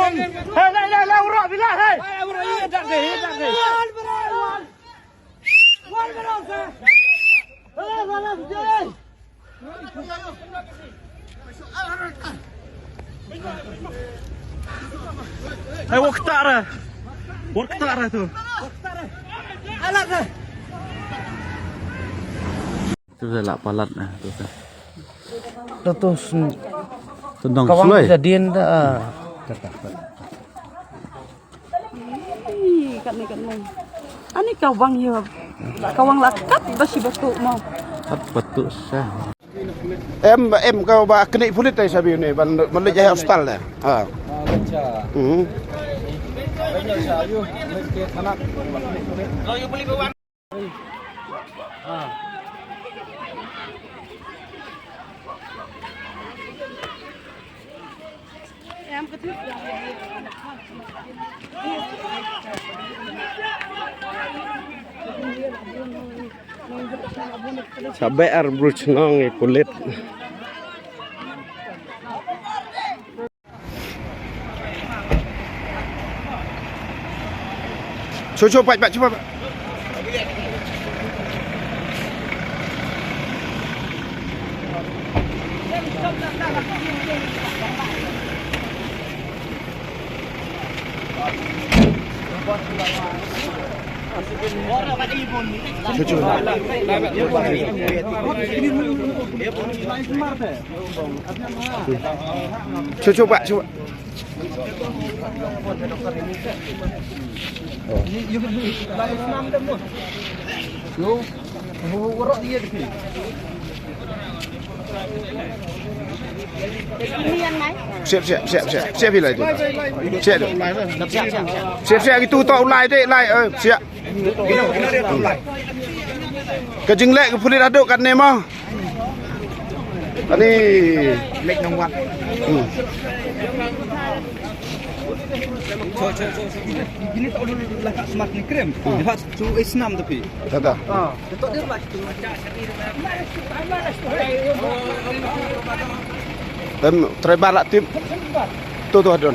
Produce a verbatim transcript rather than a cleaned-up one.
Hey, la, la, la, ura, bila, hey. Hey, ura, iya, dak deh, iya, dak deh. Hey, wak tara. Wak tara tu. Alat deh. Tu dah lah palat nah tu kan. Tu tu sen- Tendang kawang sulai. Jadin dah. Ih, kat ni, kat ni. Ani kawang ya. Kawang lakat basi batu mau. Kat batu sah. Em em kau ba kena pulit tai sabi ni ban ban leh jaya hostel dah. Ha. Acha. Hmm. Sabe ar bruch nong i pulit. Cho cho pat pat cho pat. Cho cho. Cho cho pat cho. Siap siap siap siap siap ilai tu. Siap tu. Siap siap gitu tau ilai dek ilai. Siap. Ka jingleh ka pulit haduh kat ne ma. Ani lek nang wat. Hmm. Gini tak ulun lakak semat ni krim. Hmm. Lepas tu isnam tapi. Kata. Ah, betul dia lah. Em, trebar lah tim. Tu tu adon.